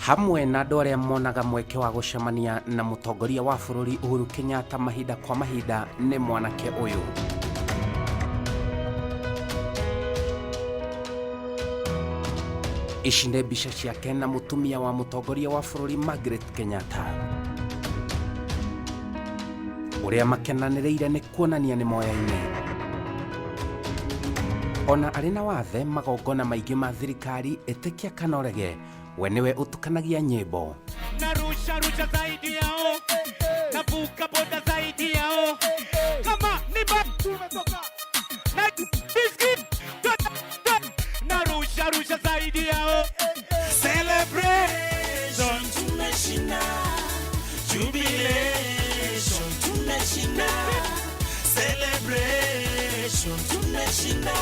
Hamwe na andũ arĩa monaga mweke wa gũcemania na mũtongoria wa bũrũri Uhuru Kenyatta mahinda kwa mahinda nĩ mwanake ũyũ. Ici nĩ mbica ciake na mũtumia wa mũtongoria wa bũrũri Margaret Kenyatta. Ũrĩa makenanĩrĩire nĩ kuonania nĩ moyaine. Ona arĩ na wathe magongona maingĩ ma thirikari ĩtĩkia kana ũrege, we nĩwe ũtukanagia nyĩmbo. Narusha rusha zaidi yao, navuka boda zaidi yao, kama ni ba na biscuit, narusha rusha zaidi yao. Celebration tumeshinda, jubilation tumeshinda, celebration tumeshinda.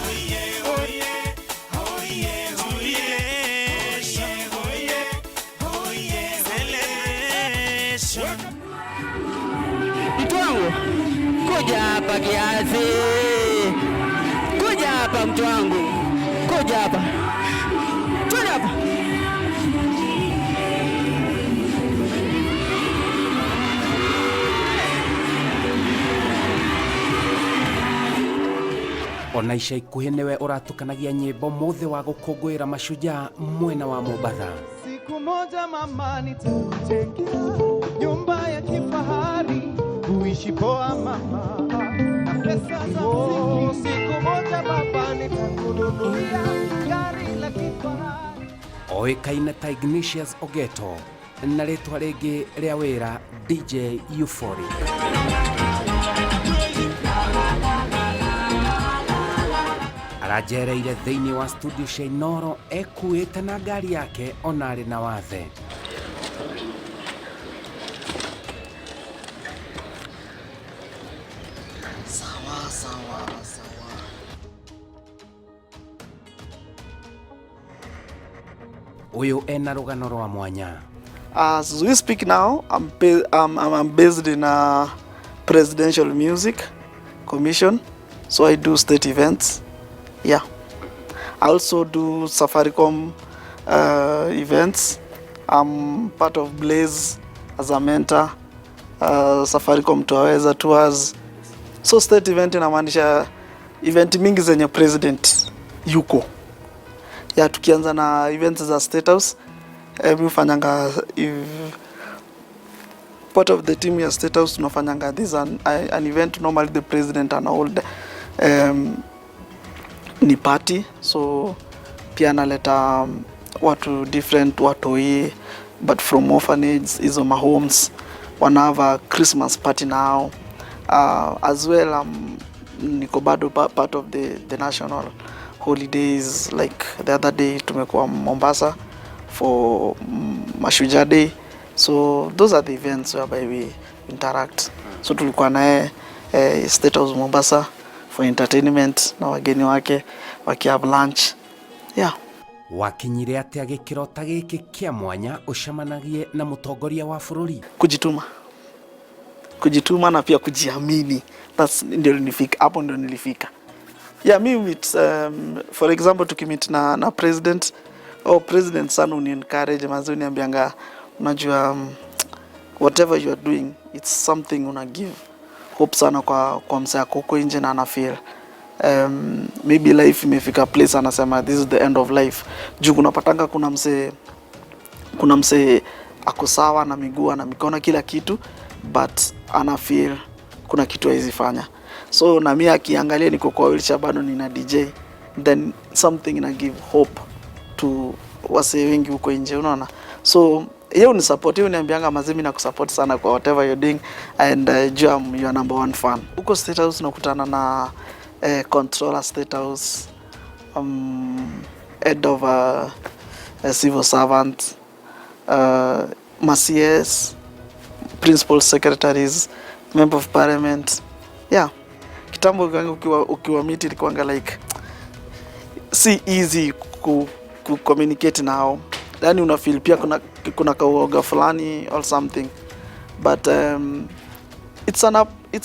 Oh yeah, oh yeah, oh yeah, oh yeah, oh yeah, oh yeah, celebration. Mtu wangu, kuja hapa kiasi, kuja hapa mtu wangu, kuja hapa, twende hapa. Ona ica ikuhĩ nĩwe ũratukanagia nyĩmbo mũthĩ wa gũkũngũĩra mashujaa mwena wa Mombatha. Siku moja mama nitakujengea nyumba ya kifahari, uishi poa mama, na pesa za mziki. Siku moja baba nitakununulia gari la kifahari. Oĩkaine ta Ignatius Ogeto na rĩtwa rĩngĩ rĩa wĩra DJ Euphoric. Aranjereire thĩinĩ wa studio cia Inooro ekuĩte na ngari yake ona arĩ na wathe. Sawa sawa sawa. Ũyũ ena rũgano rwa mwanya. As we speak now, I'm based in a Presidential Music Commission, so I do state events. Yeah. I also do Safaricom events. I'm part of Blaze as a mentor, Safaricom Twaweza tours. So state event inamaanisha event mingi zenye president yuko. Ya tukianza na events za State House, mi hufanyanga part of the team ya State House, tunafanyanga this an event normally the president ana hold, ni party, so pia analeta watu different, watoi but from orphanage, hizo ma homes, wana have a Christmas party now. As well, niko bado part of the national holidays. Like the other day tumekuwa Mombasa for Mashujaa Day. So those are the events whereby we interact. So tulikuwa naye State House Mombasa for entertainment na wageni wake waki have lunch. Yeah. Wakinyire atĩa gĩkĩro ta gĩkĩ kĩa mwanya ũcemanagie na mũtongoria wa bũrũri? Kujituma. Kujituma na pia kujiamini. That's ndio nilifika. Hapo ndio nilifika. Yeah, mi meet, for example tukimeet na president, oh, president sana uni encourage, manzi uniambianga unajua, whatever you are doing, it's something una give hope sana kwa msee ako huko nje na ana feel maybe life imefika place anasema this is the end of life. Juu kunapatanga kuna msee ako sawa na miguu na mikono kila kitu, but ana feel kuna kitu hawezi fanya. So na mimi akiangalia niko kwa wheelchair bado nina DJ, then something ina give hope to wasee wengi huko nje, unaona. So yeye unisupport, yeye uniambianga mazee mimi nakusupport sana kwa whatever you're doing and juu I'm your number one fan. Huko State House nakutana na controller State House, head of civil servant, ma CS, principal secretaries, member of parliament. Yeah. Kitambo ukiwa meet ilikuwanga like si easy ku communicate nao. Yani una feel pia kuna kauoga fulani or something, but it's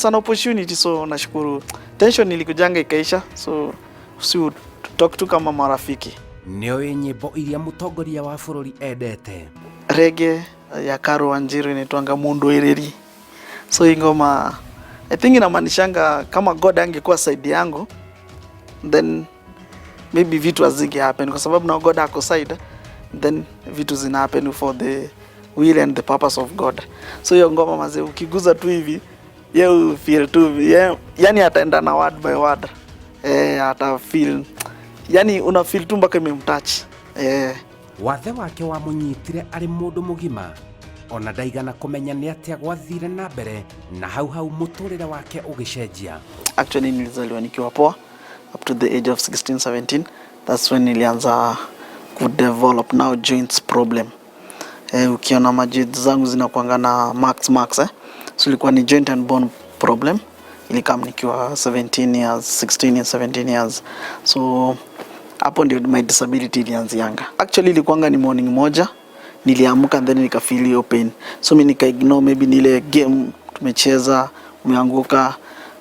an opportunity, so nashukuru tension ilikujanga ikaisha, so si talk tu kama marafiki. Nĩoĩ nyĩmbo iria mũtongoria wa bũrũri endete. Reggae ya Karo Wanjiru inaitwanga Mundu Iriri. So hii ngoma, I think, inamaanishanga kama God angekuwa side yangu, then maybe vitu hazinge happen, kwa sababu now God ako side, then vitu zina happen for the will and the purpose of God. So hiyo ngoma, mazee, ukiguza tu hivi, ye feel tu ye, yani ataenda na word by word, ata feel, yani una feel tu mpaka imemtouch. Wathe wake wamũnyitire arĩ mũndũ mũgima, ona ndaigana kũmenya nĩ atĩa gwathire na mbere na hau hau mũtũrĩre wake ũgĩcenjia. Actually, nilizaliwa nikiwa poa up to the age of 16 17. That's when nilianza kudevelop now joints problem. Ukiona majoints zangu zinakuanga na marks marks. So ilikuwa ni joint and bone problem. Ilicome nikiwa 17 years, 16 years, 17 years. So hapo ndio my disability ilianzianga. Actually, ilikuanga ni morning moja niliamka and then nikafeel hiyo pain, so mi nika ignore, maybe ni ile game tumecheza, umeanguka.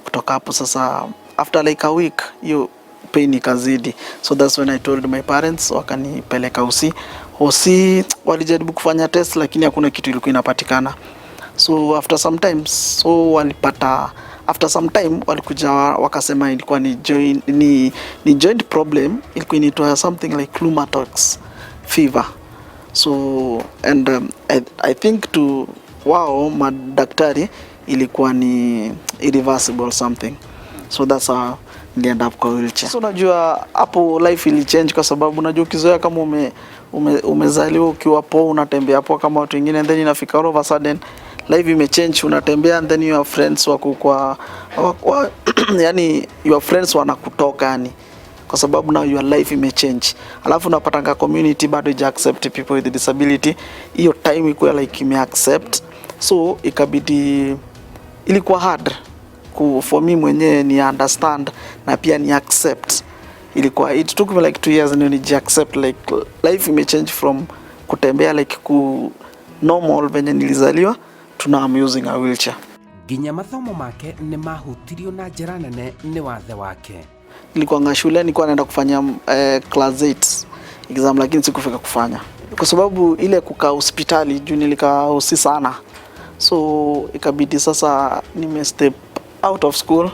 Kutoka hapo sasa, after like a week, hiyo pain ikazidi. So that's when I told my parents, wakanipeleka hosi. Hosi walijaribu kufanya test, lakini hakuna kitu ilikuwa inapatikana. So after some time, so walipata, after some time walikuja wakasema ilikuwa ni joint problem, ilikuwa inaitwa something like rheumatoid fever. So and I think to wao madaktari ilikuwa ni irreversible something. So that's how niliend up kwa wheelchair. So unajua hapo life ili change, kwa sababu unajua ukizoea kama umezaliwa ukiwa poa, unatembea poa kama watu wengine, and then inafika all of a sudden life imechange, unatembea and then your friends wako kwa yani your friends wanakutoka, yani kwa sababu now your life imechange. Alafu unapatanga community bado ija accept people with disability. Hiyo time ikuwa like ime accept, so ikabidi ilikuwa hard for me mwenyewe ni understand na pia ni accept. Ilikuwa, it took me like 2 years ndio niji accept like life imechange from kutembea like ku normal venye nilizaliwa to now I'm using a wheelchair. Nginya mathomo make nĩ mahutirio na njĩra nene nĩ wathe wake. Nilikuwa shule, nilikuwa naenda kufanya class 8 exam, lakini sikufika kufanya kwa sababu ile kukaa hospitali, juu nilikaa hosi sana. So ikabidi sasa nime step out of school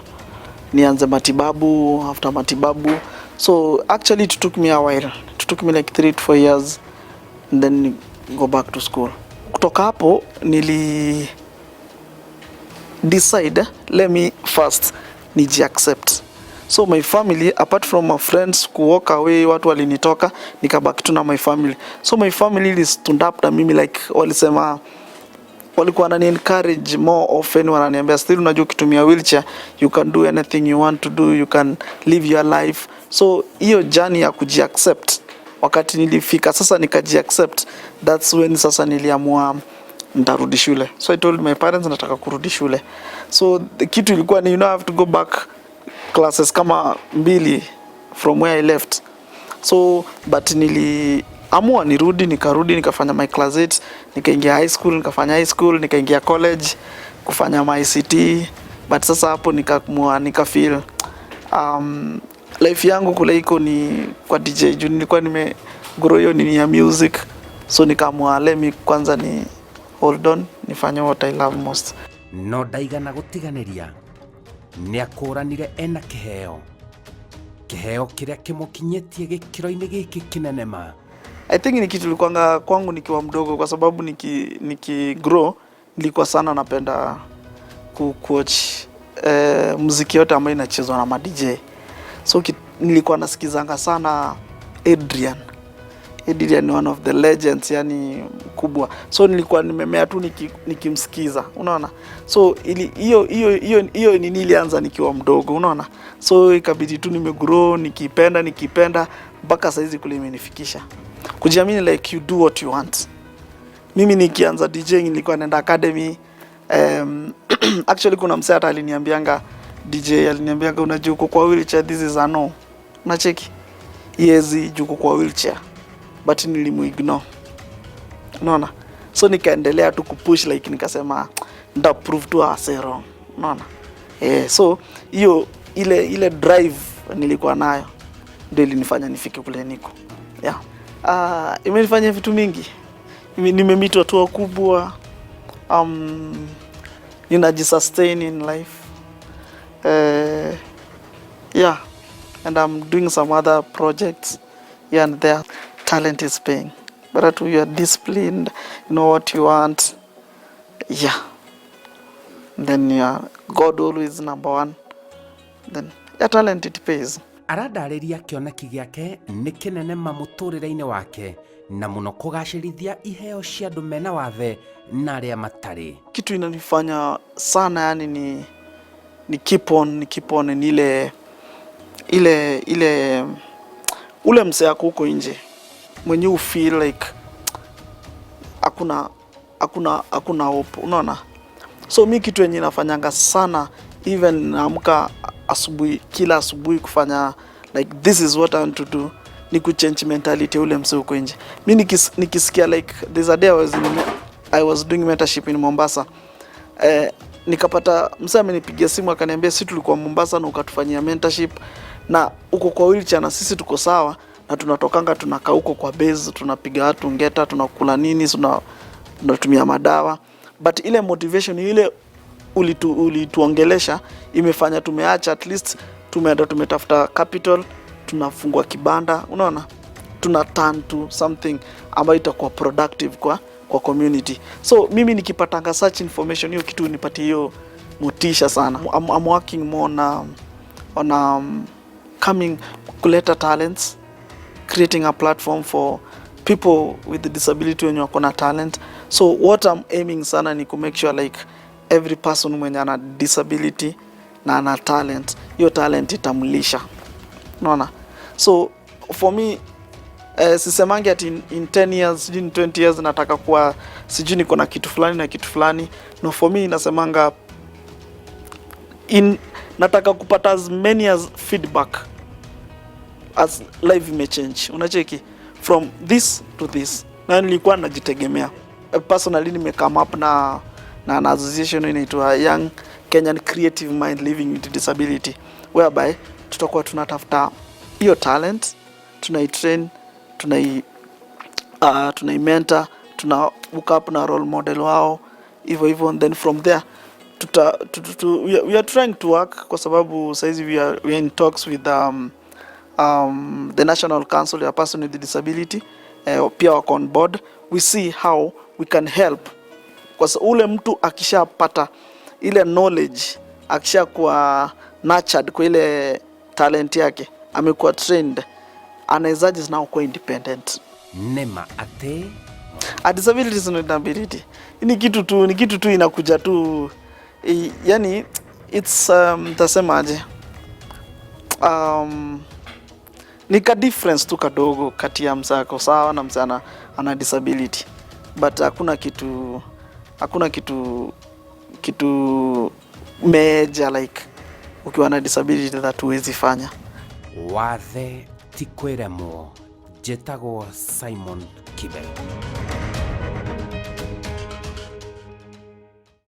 nianze matibabu. After matibabu, so actually it took me a while, it took me like 3 to 4 years and then go back to school. Kutoka hapo nili decide, let me first niji accept. So my family, apart from my friends ku walk away, watu walinitoka, nikabaki tu na my family. So my family ili stand up na mimi, like walisema, walikuwa wanani encourage more often, wananiambia, "Still unajua ukitumia wheelchair you can do anything you want to do, you can live your life." So hiyo journey ya kuji accept, wakati nilifika sasa nikaji accept, that's when sasa niliamua ntarudi shule. So I told my parents nataka kurudi shule. So the kitu ilikuwa ni I have to go back classes kama mbili from where I left. So but niliamua nirudi, nikarudi, nikafanya my class 8, nikaingia high school, nikafanya high school, nikaingia college kufanya my ICT. But sasa hapo nikaamua, nikafeel life yangu kule iko ni kwa DJ, juu nilikuwa nime grow hiyo nini ya music. So nikaamua, let me kwanza ni hold on, nifanye what I love most. No ndaigana gũtiganĩria, nĩ akũranire ena kĩheo, kĩheo kĩrĩa kĩmũkinyĩtie gĩkĩro-inĩ gĩkĩ kĩnene ma. I think ni kitu ilikuwanga kwangu nikiwa mdogo, kwa sababu niki grow nilikuwa sana napenda ku watch muziki yote ambayo inachezwa na ma DJ. So nilikuwa nasikizanga sana Adrian. Adrian ni one of the legends, yani kubwa. So nilikuwa nimemea tu nikimsikiza, unaona. So ili hiyo hiyo hiyo hiyo nini ilianza nikiwa mdogo, unaona. So ikabidi tu nimegrow nikipenda nikipenda mpaka saizi kule imenifikisha. Kujiamini, like you do what you want. Mimi nikianza DJing nilikuwa naenda academy. Actually kuna msee hata aliniambianga, DJ aliniambianga, "Unajua uko kwa wheelchair, this is a no. Unacheki? Yezi juu uko kwa wheelchair." But nilimuignore. Unaona? So nikaendelea tu kupush, like nikasema nda prove tu ase wrong. Unaona? So hiyo ile ile drive nilikuwa nayo ndio ilinifanya nifike kule niko. Yeah. Imenifanya vitu mingi. Nimemeet watu wakubwa, ninajisustain in life, yeah, and I'm doing some other projects here and there. Talent is paying, but tu you are disciplined, you know what you want, yeah, then you are God always number one, then your talent, it pays. Arandarĩria kĩoneki gĩake nĩ kĩnene ma mũtũrĩre-inĩ wake na mũno kũgacĩrithia iheo cia andũ mena wathe na arĩa matarĩ. Kitu inanifanya sana yani ni keep on, ni keep on, ni ile ule msee ako huko nje mwenye u feel like hakuna hope, unaona? So mi kitu yenye inafanyanga sana, even naamka asubuhi, kila asubuhi kufanya like this is what I want to do, ni kuchange mentality ya ule msee huko nje. Mi nikisikia like there's a day I was doing mentorship in Mombasa, nikapata msee amenipigia simu akaniambia, "Si tulikuwa Mombasa na ukatufanyia mentorship na uko kwa wheelchair na sisi tuko sawa na tunatokanga tunakaa huko kwa base, tunapiga watu ngeta, tunakula nini, tunatumia madawa, but ile motivation ile ulituongelesha imefanya tumeacha, at least tumeenda tumetafuta capital, tunafungua kibanda, unaona, tuna turn to something ambayo itakuwa productive kwa community." So mimi nikipatanga such information, hiyo kitu unipatie hiyo motisha sana. I'm working more on coming kuleta talents, creating a platform for people with the disability wenye wako na talent. So what I'm aiming sana ni ku make sure like every person mwenye ana disability na ana talent, hiyo talent itamlisha, unaona? So for me, sisemangi ati in 10 years, sijui in 20 years nataka kuwa sijui niko na kitu fulani na kitu fulani. No, for me nasemanga nataka kupata as many as feedback as life imechange, unacheki, from this to this, na nilikuwa najitegemea. Personally nime come up na an association inaitwa Young Kenyan Creative Mind Living with Disability, whereby tutakuwa tunatafuta hiyo talent, tunaitrain, tunaimentor, tuna hook up na role model wao hivyo hivyo, and then from there tuta, tu, tu, tu, we are trying to work kwa sababu saizi we are in talks with the National Council ya Person with Disability, pia wako on board. We see how we can help kwa ule mtu akishapata ile knowledge, akishakuwa nurtured kwa ile talent yake, amekuwa trained, anawezaje now kuwa independent. Nĩma atĩ A disability is not inability. Ni kitu tu inakuja tu, yani it's tasemaje, ni ka difference tu kadogo kati ya msee ako sawa na msee ana disability, but hakuna kitu major like ukiwa na disability that huwezi fanya. Wathe ti kwĩremwo. Njĩtagwo Simon Kibe.